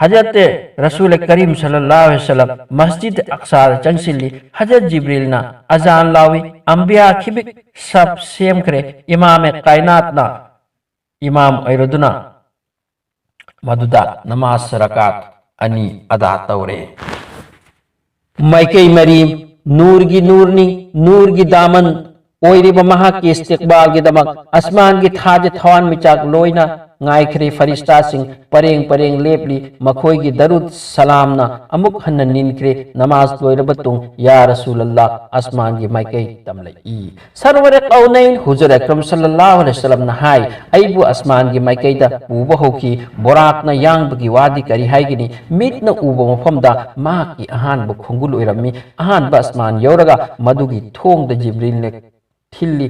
ꯍꯖꯔꯠ ꯔꯁꯨꯜ ꯀꯔꯤꯝ ꯁꯜꯂꯜꯂꯥꯍꯨ ꯑꯂꯥꯏꯍꯤ ꯋꯁꯜꯂꯝ ꯃꯁꯖꯤꯗ ꯑꯛꯁꯥꯗ ꯆꯪꯁꯤꯜꯂꯤ꯫ ꯍꯖꯔꯠ ꯖꯤꯕ꯭ꯔꯤꯜꯅ ꯑꯖꯥꯟ ꯂꯥꯎꯏ꯫ ꯑꯝꯕꯤꯌꯥ ꯈꯤꯕꯤꯛ ꯁꯞ ꯁꯦꯝꯈ꯭ꯔꯦ꯫ ꯏꯃꯥꯃꯦ ꯀꯥꯏꯅꯥꯠꯅ ꯏꯃꯥꯝ ꯑꯣꯏꯔꯗꯨꯅ ꯃꯗꯨꯗ ꯅꯃꯥꯖ ꯔꯀꯥꯠ ꯑꯅꯤ ꯑꯗꯥ ꯇꯧꯔꯦ꯫ ꯃꯥꯏꯀꯩ ꯃꯔꯤ ꯅꯨꯔꯒꯤ ꯅꯨꯔꯅꯤ, ꯅꯨꯔꯒꯤ ꯗꯥꯃꯟ ꯑꯣꯏꯔꯤꯕ ꯃꯍꯥꯛꯀꯤ ꯏꯁꯇꯤꯛꯕꯥꯜꯒꯤꯗꯃꯛ ꯑꯁꯃꯥꯟꯒꯤ ꯊꯥꯖ ꯊꯋꯥꯟꯃꯤꯆꯥꯛ ꯂꯣꯏꯅ ꯉꯥꯏꯈ꯭ꯔꯦ꯫ ꯐꯔꯤꯁꯇꯥꯁꯤꯡ ꯄꯔꯦꯡ ꯄꯔꯦꯡ ꯂꯦꯞꯂꯤ꯫ ꯃꯈꯣꯏꯒꯤ ꯗꯔꯨꯗ ꯁꯂꯥꯝꯅ ꯑꯃꯨꯛ ꯍꯟꯅ ꯅꯤꯟꯈ꯭ꯔꯦ꯫ ꯅꯃꯥꯖ ꯂꯣꯏꯔꯕ ꯇꯨꯡ ꯌꯥ ꯔꯁꯨꯂꯜꯂꯥ ꯑꯁꯃꯥꯟꯒꯤ ꯃꯥꯏꯀꯩ ꯇꯝꯂꯛꯏ꯫ ꯁꯔꯋꯔ ꯀꯧꯅꯩꯟ ꯍꯨꯖꯨꯔ ꯑꯀꯔꯝ ꯁꯜꯂꯜꯂꯥꯍꯨ ꯑꯂꯩꯍꯤ ꯋꯁꯜꯂꯝꯅ ꯍꯥꯏ, "ꯑꯩꯕꯨ ꯑꯁꯃꯥꯟꯒꯤ ꯃꯥꯏꯀꯩꯗ ꯄꯨꯕ ꯍꯧꯈꯤ꯫ ꯕꯣꯔꯥꯛꯅ ꯌꯥꯡꯕꯒꯤ ꯋꯥꯗꯤ ꯀꯔꯤ ꯍꯥꯏꯒꯅꯤ? ꯃꯤꯠꯅ ꯎꯕ ꯃꯐꯝꯗ ꯃꯍꯥꯛꯀꯤ ꯑꯍꯥꯟꯕ ꯈꯣꯡꯒꯨꯜ ꯑꯣꯏꯔꯝꯃꯤ꯫ ꯑꯍꯥꯟꯕ ꯑꯁꯃꯥꯟ ꯌꯧꯔꯒ ꯃꯗꯨꯒꯤ ꯊꯣꯡꯗ ꯖꯤꯕ꯭ꯔꯤꯜꯅ ꯊꯤꯜꯂꯤ꯫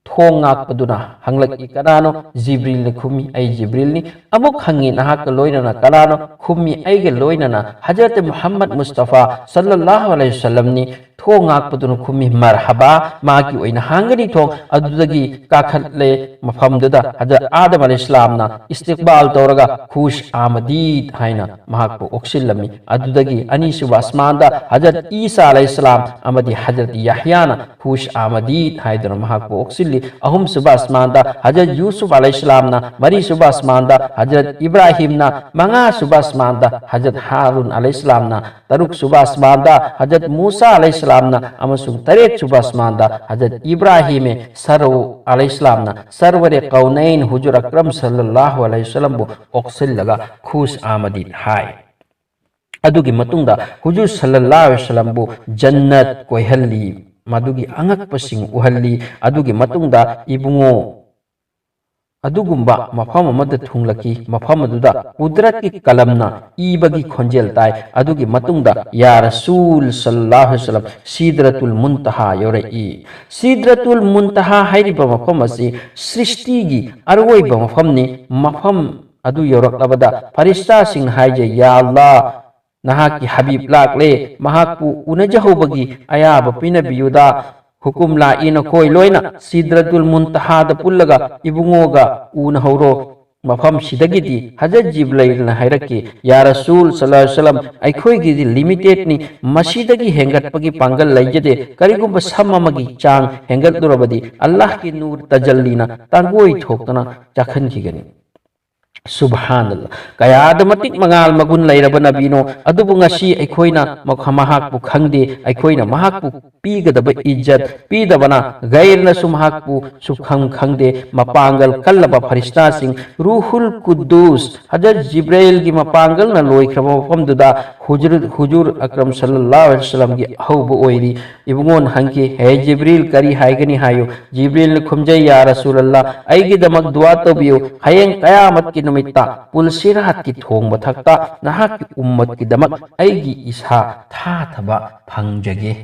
ꯊꯣꯡ ꯉꯥꯛꯄꯗꯨꯅ ꯍꯪꯂꯛꯏ, 'ꯀꯅꯥꯅꯣ?' ꯖꯤꯕ꯭ꯔꯤꯜꯅ ꯈꯨꯝꯃꯤ, 'ꯑꯩ ꯖꯤꯕ꯭ꯔꯤꯜꯅꯤ.' ꯑꯃꯨꯛ ꯍꯪꯉꯤ, 'ꯅꯍꯥꯛꯀ ꯂꯣꯏꯅꯅ ꯀꯅꯥꯅꯣ?' ꯈꯨꯝꯃꯤ, 'ꯑꯩꯒ ꯂꯣꯏꯅꯅ ꯍꯖꯔꯠ ꯃꯨꯍꯝꯃꯗ ꯃꯨꯁꯇꯐꯥ ꯁꯜꯂꯜꯂꯥꯍꯨ ꯑꯂꯩꯍꯤ ꯋꯁꯜꯂꯝꯅꯤ.' ꯊꯣꯡ ꯉꯥꯛꯄꯗꯨꯅ ꯈꯨꯝꯃꯤ, 'ꯃꯔꯍꯕꯥ, ꯃꯥꯒꯤ ꯑꯣꯏꯅ ꯍꯥꯡꯒꯅꯤ ꯊꯣꯡ.' ꯑꯗꯨꯗꯒꯤ ꯀꯥꯈꯠꯂꯦ ꯃꯐꯝꯗꯨꯗ ꯍꯖꯔꯠ ꯑꯥꯗꯝ ꯑꯂꯩꯍꯤ ꯏꯁꯂꯥꯝꯅ ꯏꯁꯇꯤꯛꯕꯥꯜ ꯇꯧꯔꯒ ꯈꯨꯁ ꯑꯥꯃꯗꯤꯗ ꯍꯥꯏꯅ ꯃꯍꯥꯛꯄꯨ ꯑꯣꯛꯁꯤꯜꯂꯝꯃꯤ꯫ ꯑꯗꯨꯗꯒꯤ ꯑꯅꯤꯁꯨꯕ ꯑꯁꯃꯥꯟꯗ ꯍꯖꯔꯠ ꯏꯁꯥ ꯑꯂꯩꯍꯤ ꯏꯁꯂꯥꯝ ꯑꯃꯗꯤ ꯍꯖꯔꯠ ꯌꯥꯍꯌꯥꯅ ꯈꯨꯁ ꯑꯥꯃꯗꯤꯗ ꯍꯥꯏꯗꯨꯅ ꯃꯍꯥꯛꯄꯨ ꯑꯣꯛꯁꯤꯜꯂꯤ꯫ ꯑꯍꯨꯝꯁꯨꯕ ꯑꯁꯃꯥꯟꯗ ꯍꯖꯔꯠ ꯌꯨꯁꯨꯐ ꯑꯂꯩꯍꯤ ꯏꯁꯂꯥꯝꯅ, ꯃꯔꯤꯁꯨꯕ ꯑꯁꯃꯥꯟꯗ ꯍꯖꯔꯠ ꯏꯕ꯭ꯔꯥꯍꯤꯝꯅ, ꯃꯉꯥꯁꯨꯕ ꯑꯁꯃꯥꯟꯗ ꯍꯖꯔꯠ ꯍꯥꯔꯨꯟ ꯑꯂꯩꯍꯤ ꯏꯁꯂꯥꯝꯅ, ꯇꯔꯨꯛꯁꯨꯕ ꯑꯁꯃꯥꯟꯗ ꯍꯖꯔꯠ ꯃꯨꯁꯥ ꯑꯂꯩꯍꯤ ꯏꯁꯂꯥꯝꯅ, ꯑꯃꯁꯨꯡ ꯇꯔꯦꯠꯁꯨꯕ ꯑꯁꯃꯥꯟꯗ ꯍꯖꯔꯠ ꯏꯕ꯭ꯔꯥꯍꯤꯝ ꯁꯔꯧ ꯑꯂꯩꯍꯤ ꯏꯁꯂꯥꯝꯅ ꯁꯔꯋꯔꯦ ꯀꯧꯅꯩꯟ ꯍꯨꯖꯨꯔ ꯑꯀꯔꯝ ꯁꯜꯂꯜꯂꯥꯍꯨ ꯑꯂꯩꯍꯤ ꯋꯁꯜꯂꯝꯕꯨ ꯑꯣꯛꯁꯤꯜꯂꯒ ꯈꯨꯁ ꯑꯥꯃꯗꯤꯗ ꯍꯥꯏ꯫ ꯑꯗꯨꯒꯤ ꯃꯇꯨꯡꯗ ꯍꯨꯖꯨꯔ ꯁꯜꯂꯜꯂꯥꯍꯨ ꯑꯂꯩꯍꯤ ꯋꯁꯜꯂꯝꯕꯨ ꯖꯟꯅꯠ ꯀꯣꯏꯍꯜꯂꯤ, ꯃꯗꯨꯒꯤ ꯑꯉꯛꯄꯁꯤꯡ ꯎꯍꯜꯂꯤ꯫ ꯑꯗꯨꯒꯤ ꯃꯇꯨꯡꯗ ꯏꯕꯨꯡꯉꯣ ꯑꯗꯨꯒꯨꯝꯕ ꯃꯐꯝ ꯑꯃꯗ ꯊꯨꯡꯂꯛꯈꯤ꯫ ꯃꯐꯝ ꯑꯗꯨꯗ ꯀꯨꯗꯔꯠꯀꯤ ꯀꯂꯝꯅ ꯏꯕꯒꯤ ꯈꯣꯟꯖꯦꯜ ꯇꯥꯏ꯫ ꯑꯗꯨꯒꯤ ꯃꯇꯨꯡꯗ ꯌꯥ ꯔꯁꯨꯜ ꯁꯜꯂꯜꯂꯥꯍꯨ ꯑꯂꯩꯍꯤ ꯋꯁꯜꯂꯝ ꯁꯤꯗ꯭ꯔꯇꯨꯜ ꯃꯨꯟꯇꯍꯥ ꯌꯧꯔꯛꯏ꯫ ꯁꯤꯗ꯭ꯔꯇꯨꯜ ꯃꯨꯟꯇꯍꯥ ꯍꯥꯏꯔꯤꯕ ꯃꯐꯝ ꯑꯁꯤ ꯁ꯭ꯔꯤꯁꯇꯤꯒꯤ ꯑꯔꯣꯏꯕ ꯃꯐꯝꯅꯤ꯫ ꯃꯐꯝ ꯑꯗꯨ ꯌꯧꯔꯛꯂꯕꯗ ꯐꯔꯤꯁꯇꯥꯁꯤꯡꯅ ꯍꯥꯏꯖꯩ, "ꯌꯥ ꯑꯜꯂꯥ, ꯅꯍꯥꯛꯀꯤ ꯍꯕꯤꯕ ꯂꯥꯛꯂꯦ, ꯃꯍꯥꯛꯄꯨ ꯎꯅꯖꯍꯧꯕꯒꯤ ꯑꯌꯥꯕ ꯄꯤꯅꯕꯤꯌꯨꯗ꯫ ꯍꯨꯀꯨꯝ ꯂꯥꯛꯏ, ꯅꯈꯣꯏ ꯂꯣꯏꯅ ꯁꯤꯗ꯭ꯔꯇꯨꯜ ꯃꯨꯟꯇꯍꯥꯗ ꯄꯨꯜꯂꯒ ꯏꯕꯨꯡꯉꯣꯒ ꯎꯅꯍꯧꯔꯣ꯫ ꯃꯐꯝꯁꯤꯗꯒꯤꯗꯤ ꯍꯖꯔꯠ ꯖꯤꯕ꯭ꯔꯩꯜꯅ ꯍꯥꯏꯔꯛꯈꯤ, 'ꯌꯥ ꯔꯁꯨꯜ ꯁꯜꯂꯜꯂꯥꯍꯨ ꯑꯂꯩꯍꯤ ꯋꯁꯜꯂꯝ, ꯑꯩꯈꯣꯏꯒꯤꯗꯤ ꯂꯤꯃꯤꯇꯦꯠꯅꯤ, ꯃꯁꯤꯗꯒꯤ ꯍꯦꯟꯒꯠꯄꯒꯤ ꯄꯥꯡꯒꯜ ꯂꯩꯖꯗꯦ꯫ ꯀꯔꯤꯒꯨꯝꯕ ꯁꯝ ꯑꯃꯒꯤ ꯆꯥꯡ ꯍꯦꯟꯒꯠꯂꯨꯔꯕꯗꯤ ꯑꯜꯂꯥꯍꯀꯤ ꯅꯨꯔ ꯇꯖꯜꯂꯤꯅ ꯇꯥꯡꯒꯣꯏ ꯊꯣꯛꯇꯅ ꯆꯥꯛꯍꯟꯈꯤꯒꯅꯤ.'" ꯁꯨꯕꯍꯥꯅꯜꯂꯥꯍ꯫ ꯀꯌꯥꯗ ꯃꯇꯤꯛ ꯃꯉꯥꯜ ꯃꯒꯨꯟ ꯂꯩꯔꯕ ꯅꯕꯤꯅꯣ, ꯑꯗꯨꯕꯨ ꯉꯁꯤ ꯑꯩꯈꯣꯏꯅ ꯃꯈ-, ꯃꯍꯥꯛꯄꯨ ꯈꯪꯗꯦ꯫ ꯑꯩꯈꯣꯏꯅ ꯃꯍꯥꯛꯄꯨ ꯄꯤꯒꯗꯕ ꯏꯖꯠ ꯄꯤꯗꯕꯅ ꯒꯩꯔꯅꯁꯨ ꯃꯍꯥꯛꯄꯨ ꯁꯨꯈꯪ ꯈꯪꯗꯦ꯫ ꯃꯄꯥꯡꯒꯜ ꯀꯜꯂꯕ ꯐꯔꯤꯁꯇꯥꯁꯤꯡ, ꯔꯨꯍꯨꯜ ꯀꯨꯗꯨꯁ, ꯍꯖꯔꯠ ꯖꯤꯕ꯭ꯔꯥꯏꯜꯒꯤ ꯃꯄꯥꯡꯒꯜꯅ ꯂꯣꯏꯈ꯭ꯔꯕ ꯃꯐꯝꯗꯨꯗ ꯍꯨꯖꯨꯔ-, ꯍꯨꯖꯨꯔ ꯑꯀꯔꯝ ꯁꯜꯂꯜꯂꯥꯍꯨ ꯑꯂꯩꯍꯤ ꯋꯁꯜꯂꯝꯒꯤ ꯑꯍꯧꯕ ꯑꯣꯏꯔꯤ꯫ ꯏꯕꯨꯡꯉꯣꯅ ꯍꯪꯈꯤ, "ꯍꯦ ꯖꯤꯕ꯭ꯔꯤꯜ, ꯀꯔꯤ ꯍꯥꯏꯒꯅꯤ ꯍꯥꯏꯌꯨ?" ꯖꯤꯕ꯭ꯔꯤꯜꯅ ꯈꯨꯝꯖꯩ, "ꯌꯥ ꯔꯁꯨꯂꯜꯂꯥ, ꯑꯩꯒꯤꯗꯃꯛ ꯗꯨꯋꯥ ꯇꯧꯕꯤꯌꯨ꯫ ꯍꯌꯦꯡ ꯀꯌꯥꯃꯠꯀꯤ ꯅꯨꯃꯤꯠꯇ ꯄꯨꯜꯁꯤꯔꯥꯠꯀꯤ ꯊꯣꯡ ꯃꯊꯛꯇ ꯅꯍꯥꯛꯀꯤ ꯎꯝꯃꯠꯀꯤꯗꯃꯛ ꯑꯩꯒꯤ ꯏꯁꯥ ꯊꯥꯊꯕ ꯐꯪꯖꯒꯦ꯫"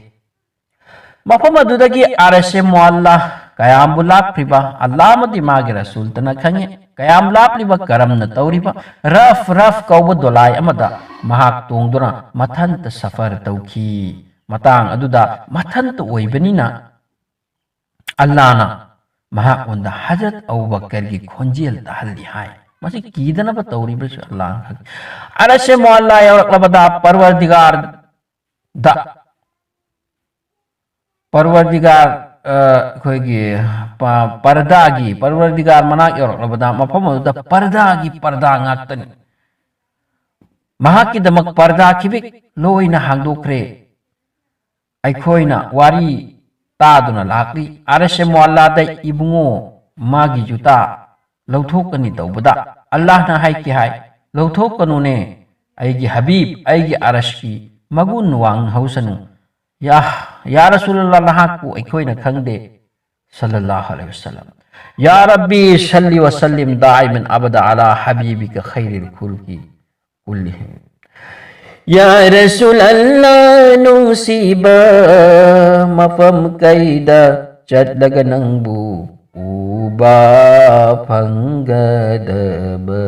ꯃꯐꯝ ꯑꯗꯨꯗꯒꯤ ꯑꯥꯔꯁꯦ ꯃꯨꯑꯜꯂꯥ ꯀꯌꯥꯝꯕꯨ ꯂꯥꯞꯈ꯭ꯔꯤꯕ ꯑꯜꯂꯥ ꯑꯃꯗꯤ ꯃꯥꯒꯤ ꯔꯁꯨꯜꯇꯅ ꯈꯪꯉꯤ꯫ ꯀꯌꯥꯝ ꯂꯥꯞꯂꯤꯕ ꯀꯔꯝꯅ ꯇꯧꯔꯤꯕ ꯔꯐ ꯔꯐ ꯀꯧꯕ ꯗꯣꯂꯥꯏ ꯑꯃꯗ ꯃꯍꯥꯛ ꯇꯣꯡꯗꯨꯅ ꯃꯊꯟꯇ ꯁꯐꯔ ꯇꯧꯈꯤ꯫ ꯃꯇꯥꯡ ꯑꯗꯨꯗ ꯃꯊꯟꯇ ꯑꯣꯏꯕꯅꯤꯅ ꯑꯜꯂꯥꯅ ꯃꯍꯥꯛꯉꯣꯟꯗ ꯍꯖꯔꯠ ꯑꯕꯨ ꯕꯀꯔꯒꯤ ꯈꯣꯟꯖꯦꯜ ꯇꯥꯍꯜꯂꯤ ꯍꯥꯏ꯫ ꯃꯁꯤ ꯀꯤꯗꯅꯕ ꯇꯧꯔꯤꯕꯁꯨ ꯑꯜꯂꯥꯅ ꯈꯪꯏ꯫ ꯑꯔꯁꯦ ꯃꯨꯑꯜꯂꯥ ꯌꯧꯔꯛꯂꯕꯗ ꯄꯔꯋꯔꯗꯤꯒꯥꯔꯗ, ꯄꯔꯋꯔꯗꯤꯒꯥꯔ, ꯑ, ꯑꯩꯈꯣꯏꯒꯤ ꯄ-, ꯄꯔꯗꯥꯒꯤ, ꯄꯔꯋꯔꯗꯤꯒꯥꯔ ꯃꯅꯥꯛ ꯌꯧꯔꯛꯂꯕꯗ ꯃꯐꯝ ꯑꯗꯨꯗ ꯄꯔꯗꯥꯒꯤ ꯄꯔꯗꯥ ꯉꯥꯛꯇꯅꯤ꯫ ꯃꯍꯥꯛꯀꯤꯗꯃꯛ ꯄꯔꯗꯥ ꯈꯤꯕꯤꯛ ꯂꯣꯏꯅ ꯍꯥꯡꯗꯣꯛꯈ꯭ꯔꯦ꯫ ꯑꯩꯈꯣꯏꯅ ꯋꯥꯔꯤ ꯇꯥꯗꯨꯅ ꯂꯥꯛꯂꯤ꯫ ꯑꯥꯔꯁꯦ ꯃꯨꯑꯜꯂꯥꯗ ꯏꯕꯨꯡꯉꯣ ꯃꯥꯒꯤ ꯖꯨꯇꯥ ꯂꯧꯊꯣꯛꯀꯅꯤ ꯇꯧꯕꯗ ꯑꯜꯂꯥꯍꯅ ꯍꯥꯏꯈꯤ ꯍꯥꯏ, "ꯂꯧꯊꯣꯛꯀꯅꯨꯅꯦ, ꯑꯩꯒꯤ ꯍꯕꯤꯕ, ꯑꯩꯒꯤ ꯑꯥꯔꯁꯀꯤ ꯃꯒꯨꯟ ꯋꯥꯡꯍꯧꯁꯅꯨ꯫ ꯌꯥ, ꯌꯥ ꯔꯁꯨꯂꯜꯂꯥ, ꯅꯍꯥꯛꯄꯨ ꯑꯩꯈꯣꯏꯅ ꯈꯪꯗꯦ꯫ ꯁꯜꯂꯜꯂꯥꯍꯨ ꯑꯂꯩꯍꯤ ꯋꯥꯁꯜꯂꯝ꯫ ꯌꯥ ꯔꯕꯤ ꯁꯜꯂꯤ ꯋꯥ ꯁꯜꯂꯤꯝ ꯗꯥꯏꯃꯟ ꯑꯕꯗ ꯑꯂꯥ ꯍꯕꯤꯕꯤꯀ ꯈꯩꯔꯤꯜ ꯈꯨꯜꯀꯤ ꯀꯨꯜꯂꯤꯍꯤꯝ꯫ ꯌꯥ ꯔꯁꯨꯂꯜꯂꯥ ꯅꯨꯡꯁꯤꯕ, ꯃꯐꯝ ꯀꯩꯗ ꯆꯠꯂꯒ ꯅꯪꯕꯨ ꯎꯕ ꯐꯪꯒꯗꯕ?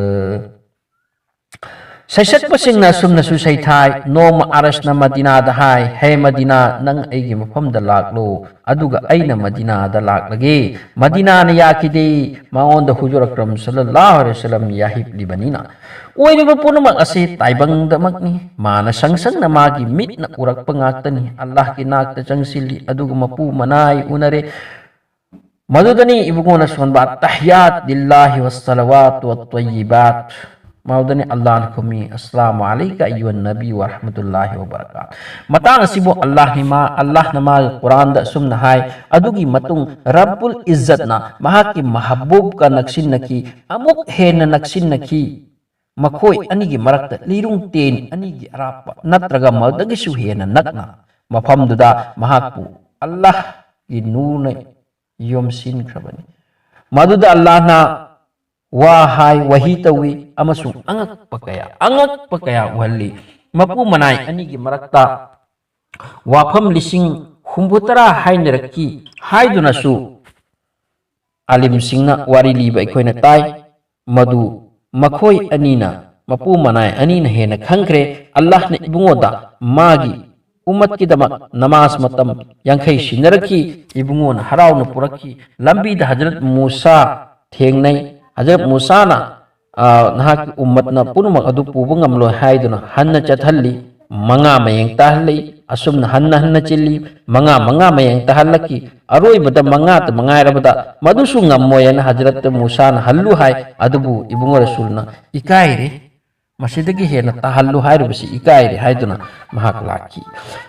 ꯁꯩꯁꯛꯄꯁꯤꯡꯅ ꯑꯁꯨꯝꯅꯁꯨ ꯁꯩꯊꯥꯏ, ꯅꯣꯡꯃ ꯑꯔꯁꯅ ꯃꯗꯤꯅꯥꯗ ꯍꯥꯏ, "ꯍꯦ ꯃꯗꯤꯅꯥ, ꯅꯪ ꯑꯩꯒꯤ ꯃꯐꯝꯗ ꯂꯥꯛꯂꯣ, ꯑꯗꯨꯒ ꯑꯩꯅ ꯃꯗꯤꯅꯥꯗ ꯂꯥꯛꯂꯒꯦ"꯫ ꯃꯗꯤꯅꯥꯅ ꯌꯥꯈꯤꯗꯦ, ꯃꯉꯣꯟꯗ ꯍꯨꯖꯨꯔ ꯑꯀꯔꯝ ꯁꯜꯂꯜꯂꯥꯍꯨ ꯑꯂꯩꯍꯤ ꯋꯥꯁꯜꯂꯝ ꯌꯥꯍꯤꯞꯂꯤꯕꯅꯤꯅ꯫ ꯑꯣꯏꯔꯤꯕ ꯄꯨꯝꯅꯃꯛ ꯑꯁꯤ ꯇꯥꯏꯕꯪꯗꯃꯛꯅꯤ꯫ ꯃꯥꯅ ꯁꯪ ꯁꯪꯅ ꯃꯥꯒꯤ ꯃꯤꯠꯅ ꯎꯔꯛꯄ ꯉꯥꯛꯇꯅꯤ꯫ ꯑꯜꯂꯥꯍꯒꯤ ꯅꯥꯛꯇ ꯆꯪꯁꯤꯜꯂꯤ, ꯑꯗꯨꯒ ꯃꯄꯨ ꯃꯅꯥꯏ ꯎꯅꯔꯦ꯫ ꯃꯗꯨꯗꯅꯤ ꯏꯕꯨꯡꯉꯣꯅ ꯁꯣꯟꯕ "ꯑꯠꯇꯍꯤꯌꯥꯠ ꯂꯤꯜꯂꯥꯍꯤ ꯋꯥꯁꯁꯂꯋꯥꯠ ꯋꯠꯇꯣꯌꯤꯕꯥꯠ"꯫ ꯃꯗꯨꯗꯅꯤ ꯑꯜꯂꯥꯍꯅ ꯈꯨꯝꯃꯤ, "ꯑꯁꯂꯥꯃꯨ ꯑꯂꯩꯀ ꯑꯌꯨꯍꯟ ꯅꯕꯤ ꯋꯔꯍꯃꯇꯨꯜꯂꯥꯍꯤ ꯋꯕꯔꯀꯥꯠ"꯫ ꯃꯇꯥꯡ ꯑꯁꯤꯕꯨ ꯑꯜꯂꯥꯍꯅꯤ ꯃꯥ-, ꯑꯜꯂꯥꯍꯅ ꯃꯥꯒꯤ ꯀꯨꯔꯥꯟꯗ ꯑꯁꯨꯝꯅ ꯍꯥꯏ, ꯑꯗꯨꯒꯤ ꯃꯇꯨꯡ ꯔꯕꯨꯜ ꯏꯖꯠꯅ ꯃꯍꯥꯛꯀꯤ ꯃꯍꯕꯨꯕꯀ ꯅꯛꯁꯤꯟꯅꯈꯤ, ꯑꯃꯨꯛ ꯍꯦꯟꯅ ꯅꯛꯁꯤꯟꯅꯈꯤ꯫ ꯃꯈꯣꯏ ꯑꯅꯤꯒꯤ ꯃꯔꯛꯇ ꯂꯤꯔꯨꯡ ꯇꯦꯟ ꯑꯅꯤꯒꯤ ꯑꯔꯥꯞꯄ ꯅꯠꯇ꯭ꯔꯒ ꯃꯗꯨꯗꯒꯤꯁꯨ ꯍꯦꯟꯅ ꯅꯛꯅ ꯃꯐꯝꯗꯨꯗ ꯃꯍꯥꯛꯄꯨ ꯑꯜꯂꯥꯍꯒꯤ ꯅꯨꯔꯅ ꯌꯣꯝꯁꯤꯟꯈ꯭ꯔꯕꯅꯤ꯫ ꯃꯗꯨꯗ ꯑꯜꯂꯥꯍꯅ ꯋꯥ ꯍꯥꯏ, ꯋꯥꯍꯤ ꯇꯧꯏ ꯑꯃꯁꯨꯡ ꯑꯉꯛꯄ ꯀꯌꯥ, ꯑꯉꯛꯄ ꯀꯌꯥ ꯎꯍꯜꯂꯤ꯫ ꯃꯄꯨ ꯃꯅꯥꯏ ꯑꯅꯤꯒꯤ ꯃꯔꯛꯇ ꯋꯥꯐꯝ ꯂꯤꯁꯤꯡ ꯍꯨꯝꯐꯨ ꯇꯔꯥ ꯍꯥꯏꯅꯔꯛꯈꯤ ꯍꯥꯏꯗꯨꯅꯁꯨ ꯑꯥꯂꯤꯝꯁꯤꯡꯅ ꯋꯥꯔꯤ ꯂꯤꯕ ꯑꯩꯈꯣꯏꯅ ꯇꯥꯏ꯫ ꯃꯗꯨ ꯃꯈꯣꯏ ꯑꯅꯤꯅ, ꯃꯄꯨ ꯃꯅꯥꯏ ꯑꯅꯤꯅ ꯍꯦꯟꯅ ꯈꯪꯈ꯭ꯔꯦ꯫ ꯑꯜꯂꯥꯍꯅ ꯏꯕꯨꯡꯉꯣꯗ ꯃꯥꯒꯤ ꯎꯝꯃꯠꯀꯤꯗꯃꯛ ꯅꯃꯥꯖ ꯃꯇꯝ ꯌꯥꯡꯈꯩ ꯁꯤꯟꯅꯔꯛꯈꯤ꯫ ꯏꯕꯨꯡꯉꯣꯅ ꯍꯔꯥꯎꯅ ꯄꯨꯔꯛꯈꯤ꯫ ꯂꯝꯕꯤꯗ ꯍꯖꯔꯠ ꯃꯨꯁꯥ ꯊꯦꯡꯅꯩ꯫ ꯍꯖꯔꯠ ꯃꯨꯁꯥꯅ, "ꯑ, ꯅꯍꯥꯛꯀꯤ ꯎꯝꯃꯠꯅ ꯄꯨꯝꯅꯃꯛ ꯑꯗꯨ ꯄꯨꯕ ꯉꯝꯂꯣꯏ" ꯍꯥꯏꯗꯨꯅ ꯍꯟꯅ ꯆꯠꯍꯜꯂꯤ꯫ ꯃꯉꯥ ꯃꯌꯦꯡ ꯇꯥꯍꯜꯂꯤ꯫ ꯑꯁꯨꯝꯅ ꯍꯟꯅ ꯍꯟꯅ ꯆꯤꯜꯂꯤ꯫ ꯃꯉꯥ, ꯃꯉꯥ ꯃꯌꯦꯡ ꯇꯥꯍꯜꯂꯛꯈꯤ꯫ ꯑꯔꯣꯏꯕꯗ ꯃꯉꯥꯇ ꯃꯉꯥꯏꯔꯕꯗ ꯃꯗꯨꯁꯨ ꯉꯝꯃꯣꯏ ꯍꯥꯏꯅ ꯍꯖꯔꯠ ꯃꯨꯁꯥꯅ ꯍꯜꯂꯨ ꯍꯥꯏ꯫ ꯑꯗꯨꯕꯨ ꯏꯕꯨꯡꯉꯣ ꯔꯁꯨꯜꯅ "ꯏꯀꯥꯏꯔꯦ, ꯃꯁꯤꯗꯒꯤ ꯍꯦꯟꯅ ꯇꯥꯍꯜꯂꯨ ꯍꯥꯏꯔꯨꯕꯁꯤ ꯏꯀꯥꯏꯔꯦ" ꯍꯥꯏꯗꯨꯅ ꯃꯍꯥꯛ ꯂꯥꯛꯈꯤ꯫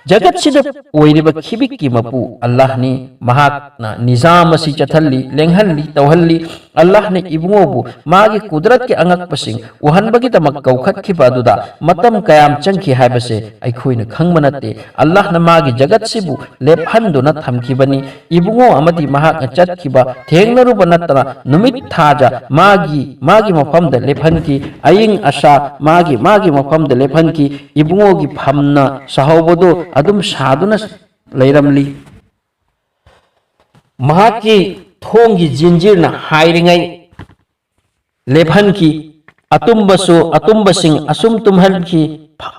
ꯖꯒꯠꯁꯤꯗ ꯑꯣꯏꯔꯤꯕ ꯈꯤꯕꯤꯛꯀꯤ ꯃꯄꯨ ꯑꯜꯂꯥꯍꯅꯤ꯫ ꯃꯍꯥꯛꯅ ꯅꯤꯖꯥꯝ ꯑꯁꯤ ꯆꯠꯍꯜꯂꯤ, ꯂꯦꯡꯍꯜꯂꯤ, ꯇꯧꯍꯜꯂꯤ꯫ ꯑꯜꯂꯥꯍꯅ ꯏꯕꯨꯡꯉꯣꯕꯨ ꯃꯥꯒꯤ ꯀꯨꯗꯔꯠꯀꯤ ꯑꯉꯛꯄꯁꯤꯡ ꯎꯍꯟꯕꯒꯤꯗꯃꯛ ꯀꯧꯈꯠꯈꯤꯕ ꯑꯗꯨꯗ ꯃꯇꯝ ꯀꯌꯥꯝ ꯆꯪꯈꯤ ꯍꯥꯏꯕꯁꯦ ꯑꯩꯈꯣꯏꯅ ꯈꯪꯕ ꯅꯠꯇꯦ꯫ ꯑꯜꯂꯥꯍꯅ ꯃꯥꯒꯤ ꯖꯒꯠꯁꯤꯕꯨ ꯂꯦꯞꯍꯟꯗꯨꯅ ꯊꯝꯈꯤꯕꯅꯤ꯫ ꯏꯕꯨꯡꯉꯣ ꯑꯃꯗꯤ ꯃꯍꯥꯛꯅ ꯆꯠꯈꯤꯕ ꯊꯦꯡꯅꯔꯨꯕ ꯅꯠꯇꯅ ꯅꯨꯃꯤꯠ ꯊꯥꯖ ꯃꯥꯒꯤ, ꯃꯥꯒꯤ ꯃꯐꯝꯗ ꯂꯦꯞꯍꯟꯈꯤ꯫ ꯑꯏꯪ ꯑꯁꯥ ꯃꯥꯒꯤ, ꯃꯥꯒꯤ ꯃꯐꯝꯗ ꯂꯦꯞꯍꯟꯈꯤ꯫ ꯏꯕꯨꯡꯉꯣꯒꯤ ꯐꯝꯅ ꯁꯥꯍꯧꯕꯗꯨ ꯑꯗꯨꯝ ꯁꯥꯗꯨꯅ ꯂꯩꯔꯝꯂꯤ꯫ ꯃꯍꯥꯛꯀꯤ ꯊꯣꯡꯒꯤ ꯖꯤꯟꯖꯤꯔꯅ ꯍꯥꯏꯔꯤꯉꯩ ꯂꯦꯞꯍꯟꯈꯤ꯫ ꯑꯇꯨꯝꯕꯁꯨ, ꯑꯇꯨꯝꯕꯁꯤꯡ ꯑꯁꯨꯝ ꯇꯨꯝꯍꯟꯈꯤ,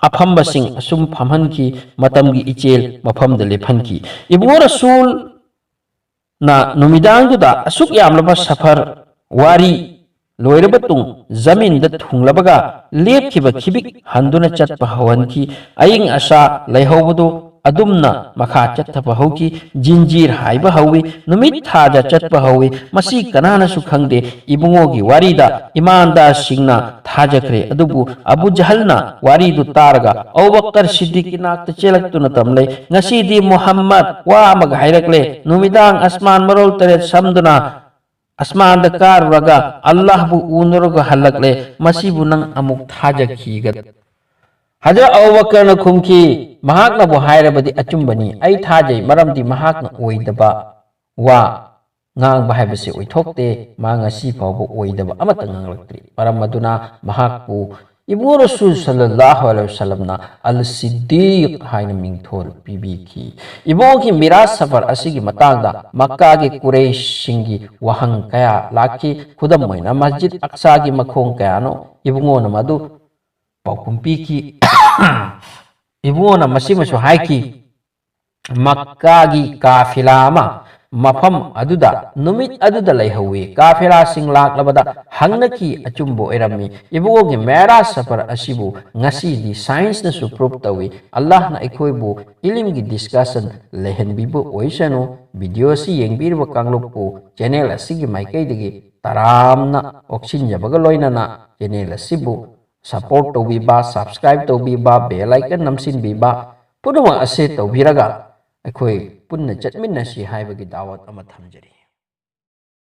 ꯑꯐꯝꯕꯁꯤꯡ ꯑꯁꯨꯝ ꯐꯝꯍꯟꯈꯤ, ꯃꯇꯝꯒꯤ ꯏꯆꯦꯜ ꯃꯐꯝꯗ ꯂꯦꯞꯍꯟꯈꯤ꯫ ꯏꯕꯨꯡꯉꯣ ꯔꯁꯨꯜꯅ ꯅꯨꯃꯤꯗꯥꯡꯗꯨꯗ ꯑꯁꯨꯛ ꯌꯥꯝꯂꯕ ꯁꯐꯔ ꯋꯥꯔꯤ ꯂꯣꯏꯔꯕ ꯇꯨꯡ ꯖꯃꯤꯟꯗ ꯊꯨꯡꯂꯕꯒ ꯂꯦꯞꯈꯤꯕ ꯈꯤꯕꯤꯛ ꯍꯟꯗꯨꯅ ꯆꯠꯄ ꯍꯧꯍꯟꯈꯤ꯫ ꯑꯏꯪ ꯑꯁꯥ ꯂꯩꯍꯧꯕꯗꯨ ꯑꯗꯨꯝꯅ ꯃꯈꯥ ꯆꯠꯊꯕ ꯍꯧꯈꯤ꯫ ꯖꯤꯟꯖꯤꯔ ꯍꯥꯏꯕ ꯍꯧꯏ꯫ ꯅꯨꯃꯤꯠ ꯊꯥꯗ ꯆꯠꯄ ꯍꯧꯏ꯫ ꯃꯁꯤ ꯀꯅꯥꯅꯁꯨ ꯈꯪꯗꯦ꯫ ꯏꯕꯨꯡꯉꯣꯒꯤ ꯋꯥꯔꯤꯗ ꯏꯃꯥꯟꯗꯥꯔꯁꯤꯡꯅ ꯊꯥꯖꯈ꯭ꯔꯦ꯫ ꯑꯗꯨꯕꯨ ꯑꯕꯨ ꯖꯍꯜꯅ ꯋꯥꯔꯤꯗꯨ ꯇꯥꯔꯒ ꯑꯕꯨ ꯕꯀꯔ ꯁꯤꯗꯤꯛꯀꯤ ꯅꯥꯛꯇ ꯆꯦꯜꯂꯛꯇꯨꯅ ꯇꯝꯂꯦ, "ꯉꯁꯤꯗꯤ ꯃꯨꯍꯝꯃꯗ ꯋꯥ ꯑꯃꯒ ꯍꯥꯏꯔꯛꯂꯦ꯫ ꯅꯨꯃꯤꯗꯥꯡ ꯑꯁꯃꯥꯟ ꯃꯔꯣꯜ ꯇꯔꯦꯠ ꯁꯝꯗꯨꯅ ꯑꯁꯃꯥꯟꯗ ꯀꯥꯔꯨꯔꯒ ꯑꯜꯂꯥꯍꯕꯨ ꯎꯅꯔꯒ ꯍꯜꯂꯛꯂꯦ꯫ ꯃꯁꯤꯕꯨ ꯅꯪ ꯑꯃꯨꯛ ꯊꯥꯖꯈꯤꯒꯗ꯭ꯔꯥ?" ꯍꯖꯔꯠ ꯑꯕꯨ ꯕꯀꯔꯅ ꯈꯨꯝꯈꯤ, "ꯃꯍꯥꯛꯅꯕꯨ ꯍꯥꯏꯔꯕꯗꯤ ꯑꯆꯨꯝꯕꯅꯤ꯫ ꯑꯩ ꯊꯥꯖꯩ, ꯃꯔꯝꯗꯤ ꯃꯍꯥꯛꯅ ꯑꯣꯏꯗꯕ ꯋꯥ ꯉꯥꯡꯕ ꯍꯥꯏꯕꯁꯤ ꯑꯣꯏꯊꯣꯛꯇꯦ꯫ ꯃꯥ ꯉꯁꯤ ꯐꯥꯎꯕ ꯑꯣꯏꯗꯕ ꯑꯃꯠꯇ ꯉꯥꯡꯂꯛꯇ꯭ꯔꯤ꯫ ꯃꯔꯝ ꯑꯗꯨꯅ ꯃꯍꯥꯛꯄꯨ ꯏꯕꯨꯡꯉꯣ ꯔꯁꯨꯜ ꯁꯜꯂꯜꯂꯥꯍꯨ ꯑꯂꯩꯍꯤ ꯋꯁꯜꯂꯝꯅ ꯑꯜ ꯁꯤꯗꯤꯛ ꯍꯥꯏꯅ ꯃꯤꯡꯊꯣꯜ ꯄꯤꯕꯤꯈꯤ꯫" ꯏꯕꯨꯡꯉꯣꯒꯤ ꯃꯤꯔꯥꯖ ꯁꯐꯔ ꯑꯁꯤꯒꯤ ꯃꯇꯥꯡꯗ ꯃꯛꯀꯥꯒꯤ ꯀꯨꯔꯩꯁꯁꯤꯡꯒꯤ ꯋꯥꯍꯪ ꯀꯌꯥ ꯂꯥꯛꯈꯤ꯫ ꯈꯨꯗꯝ ꯑꯣꯏꯅ, ꯃꯁꯖꯤꯗ ꯑꯛꯁꯥꯒꯤ ꯃꯈꯣꯡ ꯀꯌꯥꯅꯣ? ꯏꯕꯨꯡꯉꯣꯅ ꯃꯗꯨ ꯄꯥꯎꯈꯨꯝ ꯄꯤꯈꯤ꯫ ꯏꯕꯨꯡꯉꯣꯅ ꯃꯁꯤꯃꯁꯨ ꯍꯥꯏꯈꯤ, ꯃꯛꯀꯥꯒꯤ ꯀꯥꯐꯤꯂꯥ ꯑꯃ ꯃꯐꯝ ꯑꯗꯨꯗ ꯅꯨꯃꯤꯠ ꯑꯗꯨꯗ ꯂꯩꯍꯧꯋꯤ꯫ ꯀꯥꯐꯤꯂꯥꯁꯤꯡ ꯂꯥꯛꯂꯕꯗ ꯍꯪꯅꯈꯤ, ꯑꯆꯨꯝꯕ ꯑꯣꯏꯔꯝꯃꯤ꯫ ꯏꯕꯨꯡꯉꯣꯒꯤ ꯃꯦꯔꯥꯖ ꯁꯐꯔ ꯑꯁꯤꯕꯨ ꯉꯁꯤꯗꯤ ꯁꯥꯏꯟꯁꯅꯁꯨ ꯄ꯭ꯔꯨꯞ ꯇꯧꯏ꯫ ꯑꯜꯂꯥꯍꯅ ꯑꯩꯈꯣꯏꯕꯨ ꯏꯂꯤꯝꯒꯤ ꯗꯤꯁꯀꯁꯟ ꯂꯩꯍꯟꯕꯤꯕ ꯑꯣꯏꯁꯅꯨ꯫ ꯚꯤꯗꯤꯑꯣ ꯑꯁꯤ ꯌꯦꯡꯕꯤꯔꯤꯕ ꯀꯥꯡꯂꯨꯞꯄꯨ ꯆꯦꯅꯦꯜ ꯑꯁꯤꯒꯤ ꯃꯥꯏꯀꯩꯗꯒꯤ ꯇꯔꯥꯝꯅ ꯑꯣꯛꯁꯤꯟꯖꯕꯒ ꯂꯣꯏꯅꯅ ꯆꯦꯅꯦꯜ ꯑꯁꯤꯕꯨ ꯁꯄꯣꯔꯠ ꯇꯧꯕꯤꯕ, ꯁꯕꯁꯀ꯭ꯔꯥꯏꯕ ꯇꯧꯕꯤꯕ, ꯕꯦꯜ ꯑꯥꯏꯀꯟ ꯅꯝꯁꯤꯟꯕꯤꯕ, ꯄꯨꯝꯅꯃꯛ ꯑꯁꯤ ꯇꯧꯕꯤꯔꯒ ꯑꯩꯈꯣꯏ ꯄꯨꯟꯅ ꯆꯠꯃꯤꯟꯅꯁꯤ ꯍꯥꯏꯕꯒꯤ ꯗꯥꯋꯠ ꯑꯃ ꯊꯝꯖꯔꯤ꯫